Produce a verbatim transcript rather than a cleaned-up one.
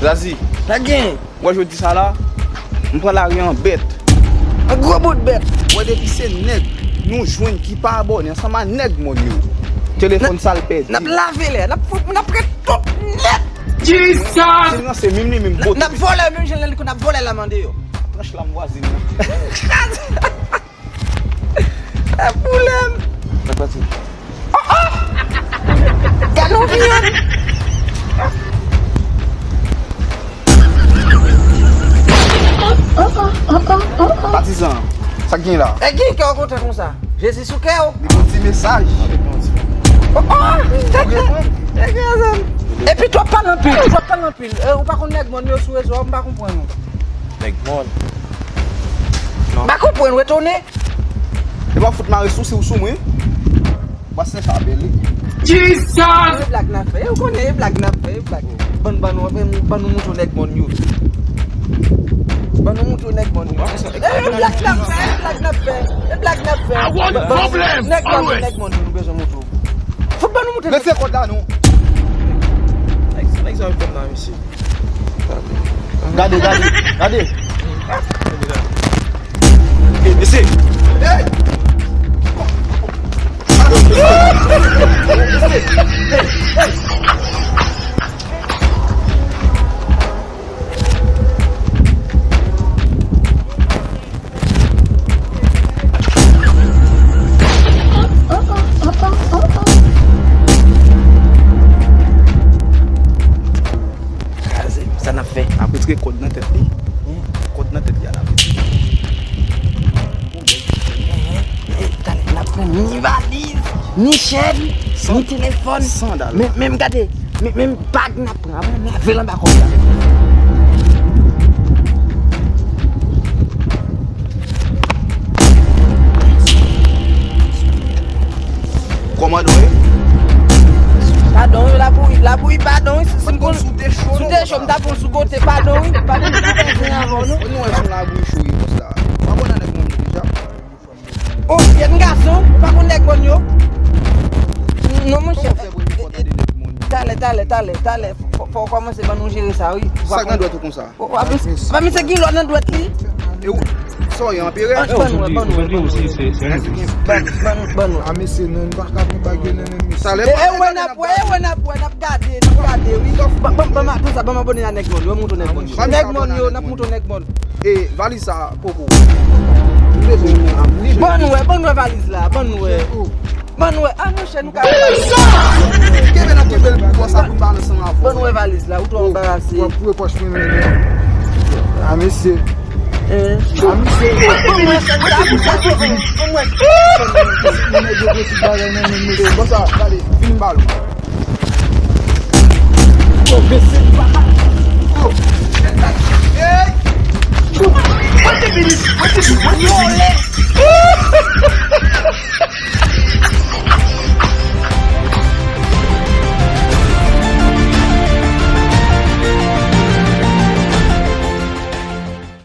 Zazi. Sa gen? Wè jodi sa la, m pran lari an bèt. An gwo bout bèt. Wè depi se nèg nou jwenn ki pa abòne ansanm a nèg mòn yo, telefòn sa l pèdi. N ap lave lè, n ap fout, n ap ret tout nèt. Jesus! Se ranse menm li menm bote. N ap vòlè menm jan lè n ap vòlè lam an deyò. Tranch lam vwazin nan. Kraze. E boule m. Sa k pase? Oh, oh! Gade yon vyann. Patizan, sa k gen la? E gen kè w kontan konsa. Jezi sou kè w. Li bon ti mesaj. Oh, oh! Ou gen pwen? E gen zòn. Epi twòp pale anpil, twòp pale anpil. E, ou pa konn nèg mòn yo sou rezo a, m pa konprann ou. Nèg mòn. Non. M pa konprann, w etone. E pa fout mare sousi w sou mwen. Pastè sa bèl, wi. Jesus! E blag n ap fè. E ou konnen, e blag n ap fè, e blag. Ban, ban nou, ban nou moutre nèg mòn yo. Ban nou moutre nèg mòn yo. E, e blag n ap fè, e blag n ap fè, e blag n ap fè. I want problem, always. Nèg mòn, nèg mòn yo, nou bezwen moutre. Fout ban nou moutre. Retire kòd la, non. Nèg, nèg sa yo fè m nan, mesye. Gade, gade, gade. Hey, mesye. Hey! Kraze, sa n ap fè? Ap retire kòd nan tèt li. Kòd nan tèt li a l ap retire. Talè, n ap pran ni valiz, ni chèn, ni telefòn. San dola. Men, men gade, men, men bag n ap pran. Apre n lave l anba kòb la. Kòman don ye? Padon wi, labouyi, labouyi, padon wi. Si, si m konn, si w te cho, m t ap pran sou kote, padon wi, padon wi, m pa konn sa avè w non. Nou wè se yon labouyi cho wi, bòs la. Pa bon nan nèg mòn yo deja. Oh, jèn gason, ou pa konn nèg mòn yo? Non, monchè. Talè, talè, talè, talè. Fò, fò w kòmanse ban nou jere sa, wi. Sa k nan dwèt ou konsa? Oh, oh, apa misye gen lò nan dwèt li? E ou, sa w ye, anperè? Ban, ban nou, ban nou, ban nou. Ban, ban nou, ban nou. A mesye, non, nou pa ka pran bag yo nan men mesye. Talè. E, e, wè n ap wè, e, wè n ap wè, n ap gade, n ap gade, wi. Ban, ban, ban, ban, konsa, ban m abòne a nèg mòn yo, moutre nèg mòn yo. Nèg mòn yo, n ap moutre nèg mòn. E valiz sa, Popo. M bezwen li. Ban nou wè, ban nou wè valiz la, ban nou wè. Ban nou wè. A monchè, nou ka wè valiz la. Kenbe nan kenbe l pou bòs la, pou n pale ansanm avè w. Ban nou wè valiz la, ou twò anbarase. W ap foure pòch mwen menm. A mesye. A mesye. Ban mwen chèn sa, ban mwen. Ban mwen. Nèg yo gen tout bagay nan men mesye. Bon sa, gade, vin m ba l. Oh, mesye, papa. Oh.